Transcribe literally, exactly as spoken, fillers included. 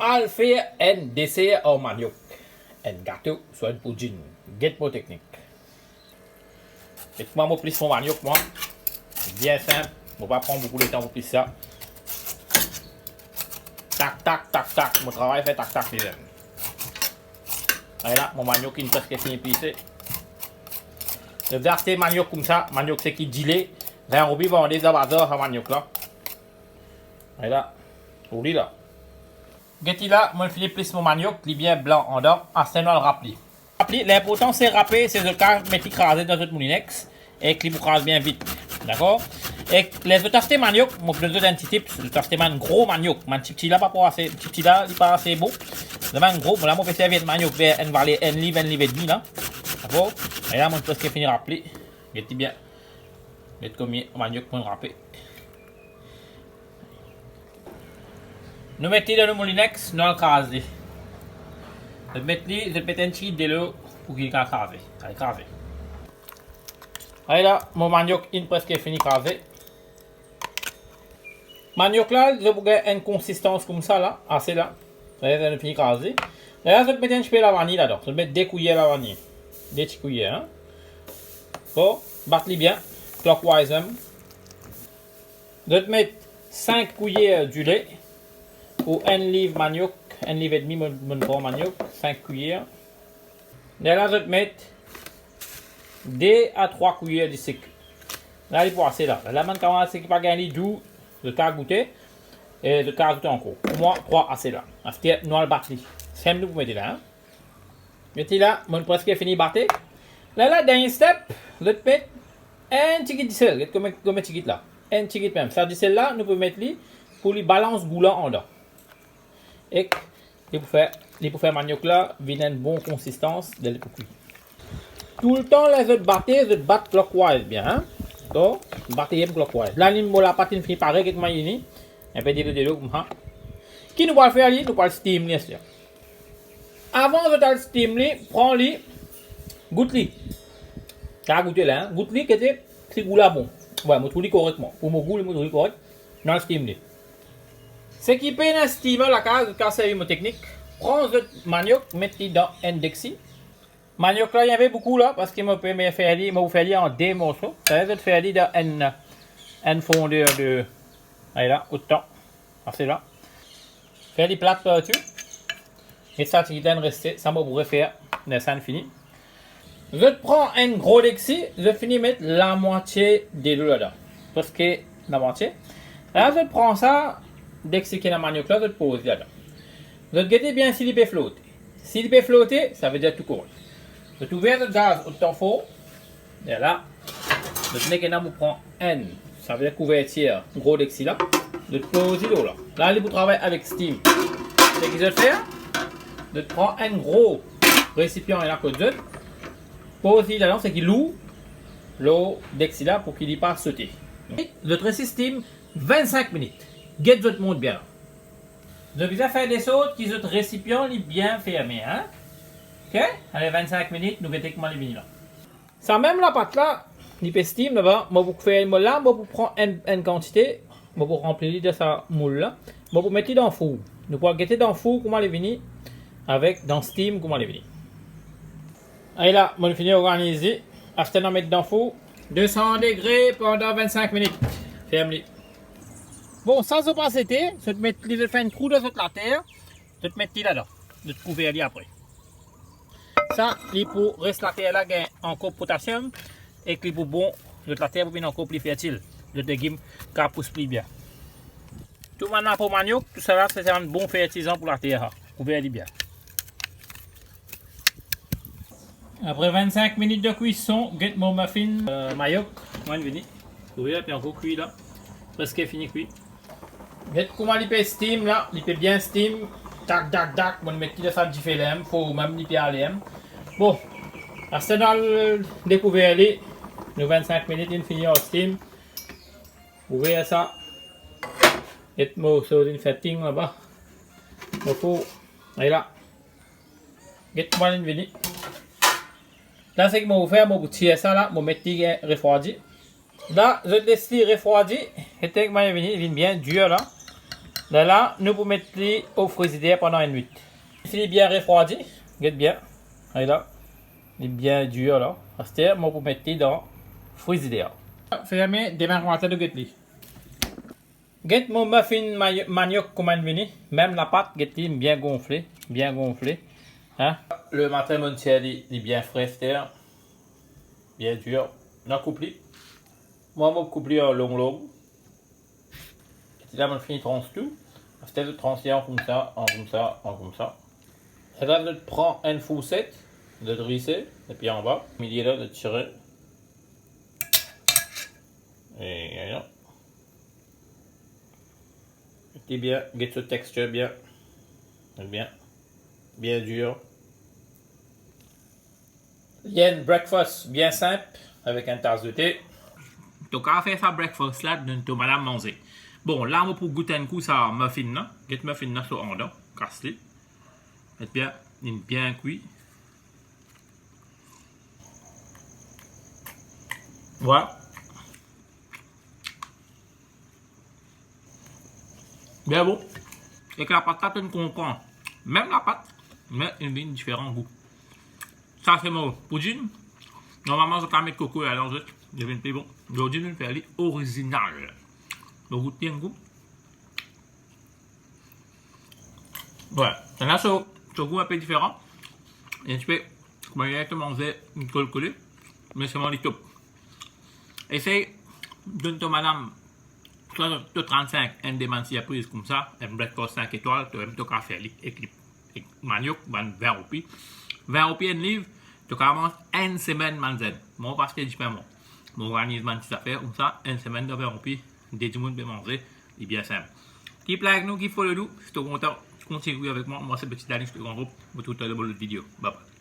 Al fer enn deser ar maniok, enn gato, swa enn poudinn. Get mo teknik. Get kouma mo plis mo maniok, mwa. Bien sinp, mo pa pran boukou letan pou plis sa. Tak, tak, tak, tak, mo travay fer tak, tak, lezami. Ala, mo maniok inn preske fini plise. Zot aste maniok koumsa, maniok seki dile, zot anvi vande dan bazar sa maniok la. Ala, pou li la. Get li la, mo fini plis mo maniok, li bien blan andan, aster nou al rap li. Rap li, linportan se rape, se zot kapav met li kraze dan zot moulinex, ek li pou kraz bien vit. Dakor? Ek ler zot aste maniok, mo pou donn zot enn ti tips, zot aste bann gro maniok, bann tipti la pa pou ase, tipti la, li pa ase bon. Zot bann gro, la mo pe servi enn maniok ver enn valer, enn liv, enn liv edmi la. Dakor? E la, mo preske fini rap li. Get li bien. Get komie maniok mo rape. Nou met li dan nou moulinex, nou al kraz li. Zot met li, zot met enn ti delo pou ki li kapav kraze. Al kraze. Ala, mo maniok inn preske fini kraze. Maniok la, zot pou gagn enn konsistans koumsa la, ase la. Sa, zot fini kraze. La, zot met enn tipe lavani ladan. Zot met de kouyer lavani. De ti kouyer, hein. Bon, bat li bien. Clockwise mem. Zot met sink kouyer dile pou enn liv maniok, enn liv edmi mo, mo pran maniok, sink kouyer. Lerla zot met de a trwa kouyer disik. La, li pou ase la. La, bann kamarad seki pa gagn li dou, zot kapav goute, e zot kapav azoute ankor. Pou mwa, trwa ase la. Aster nou al bat li. Sem nou pou mete la, hein. Get li la, mo preske fini bate. Lerla, dernie step, zot met enn tigit disel. Get komie, komie tigit la. Enn tigit mem. Sa disel la, nou pou met li pou li balans gou la andan. Ek li pou fer, li pou fer maniok la vinn enn bon konsistans ler li pou kwi. Toultan ler zot bate, zot bat clockwise bien, hein. Dakor? Bate bien clockwise. La, li, mo lapat inn fini pare, get kouma li vini. Enpe delo delo koumsa. Ki nou pou al fer li? Nou pou al steam li aster. Avan zot al steam li, pran li, gout li. Kapav goute la, hein. Gout li, gete si gou la bon. Wi, mo trouv li korekman. Pou mo gou, mo trouv li korek. Nou al steam li. Seki pena steamer lakaz, zot kapav servi mo teknik. Pran zot maniok, met li dan enn deksi. Maniok la, li enpe boukou la, parski mo pe fer li, mo pou fer li an de morso. Sa, zot fer li dan enn, enn fonder de, ala, otan. Ase la. Fer li plat partou. E sa ti gagn reste, sa mo pou refer ler sa inn fini. Zot pran enn gro deksi, zot fini met lamwatie delo ladan. Preske lamwatie. La, zot pran sa deksi ki ena maniok la, zot poz li ladan. Zot gete bien si li pe flote. Si li pe flote, savedir tou korek. Zot ouver zot gaz otan for. Ala. Zot nek ena pou pran enn, savedir kouvertir gro deksi la. Zot poz li lor la. La, li pou travay avek steam. Seki zot fer, zot pran enn gro resipian ena kot zot. Poz li ladan, seki lou, lor deksi la pou ki li pa sote. Zot les li steam vinn-sink minit. Get zot mont bien la. Zot bizin fer de sort ki zot resipian li bien ferme, hein? Ok? Ale, vinn-sink minit, nou gete kouma li vini la. Sa mem lapat la, li pe steam laba, mo pou fer mo la, mo pou pran enn, enn kantite, mo pou ranpli li dan sa moul la, mo pou met li dan four. Nou pou al gete dan four kouma li vini, avek dan steam kouma li vini. Ala, mo fini organiz li. Aster nou met dan four, de san degre pandan vinn-sink minit. Ferm li. Bon, sa zot pa zete, zot met li, zot fer enn trou dan zot later, zot met li ladan, zot kouver li apre. Sa, li pou res later la gagn ankor potasiom, ek li pou bon, zot later pou vinn ankor pli fertil, zot legim kapav pous pli bien. Tou bann lapo maniok, tousala, se enn bon fertilizan pou later la. Kouver li bien. Apre vinn-sink minit de kwison, get mo muffin, euh, maniok, mo vini. Kouver, li pe ankor kwi la. Preske fini kwi. Get kouma li pe steam la, li pe bien steam. Tak, tak, tak, mo met li dan sa dife la, for mem li pe ale. Bon, aster nou al dekouver li. Nou vinn-sink minit, li fini ar steam. Ouver sa. Get mo soz inn fer ting laba. Mo four, ala. Get kouma li vini. La, seki mo pou fer, mo pou tir sa la, mo met li refrwadi. La, zot les li refrwadi, gete kouma li vini, li vinn bien dir la. Lerla nou pou met li o frizider pandan enn nwit. Si li bien refrwadi, get bien. Ala, li bien dir la. Aster mo pou met li dan frizider. Ferme, demin matin nou get li. Get mo muffin may-, maniok kouma inn vini. Mem lapat, get li bien gonfle, bien gonfle. Hein? Lerla monn tir li, li bien fre aster. Bien dir. Nou koup li. Mwa mo koup li an long long. Lerla monn fini trans tou. Aster zot trans li an koumsa, an koumsa, an koumsa. Lerla zot pran enn fourset, zot rise, depi anba, milie la, zot tire. E, e, e. Get bien, get so texture bien. Bien. Bien dir. Li enn breakfast bien sinp, avek enn tas dite. To kapav fer sa breakfast la, donn to madam manze. Bon, la mo pou gout enn kou sa muffin la. Get muffin la so andan, kas li. Get bien, li bien kwi. Vwala. Bien bon. Ek lapat la, to konpran. Mem lapat, me inn vinn diferan gou. Sa se mo poudinn. Normalman zot kapav met koko ladan zot, li vinn pli bon. Zordi nou fer li orizinal. Mo gout li enn kou. Vwala. Ena so, so gou inpe diferan. Enn tipe kouma li ete manze kolkole, me selman li top. Esey donn to madam, swa to trannsenk, enn demann sirpriz koumsa, enn breakfast sink etwal, to mem to kapav fer li ek li, ek maniok, bann vin roupi. Vin roupi enn liv, to kapav manz enn semenn bann zenn. Mwa mo pa aste dipin mwa. Mo organiz bann ti zafer koumsa, enn semenn dan vin roupi, de dimoun pe manze, li bien sinp. Keep like nou, keep follow nou, si to kontan, kontign kwi avek mwa. Mwa se Petit Dani, se Grand Group. Mo trouv twa dan mo lot video. Bye bye.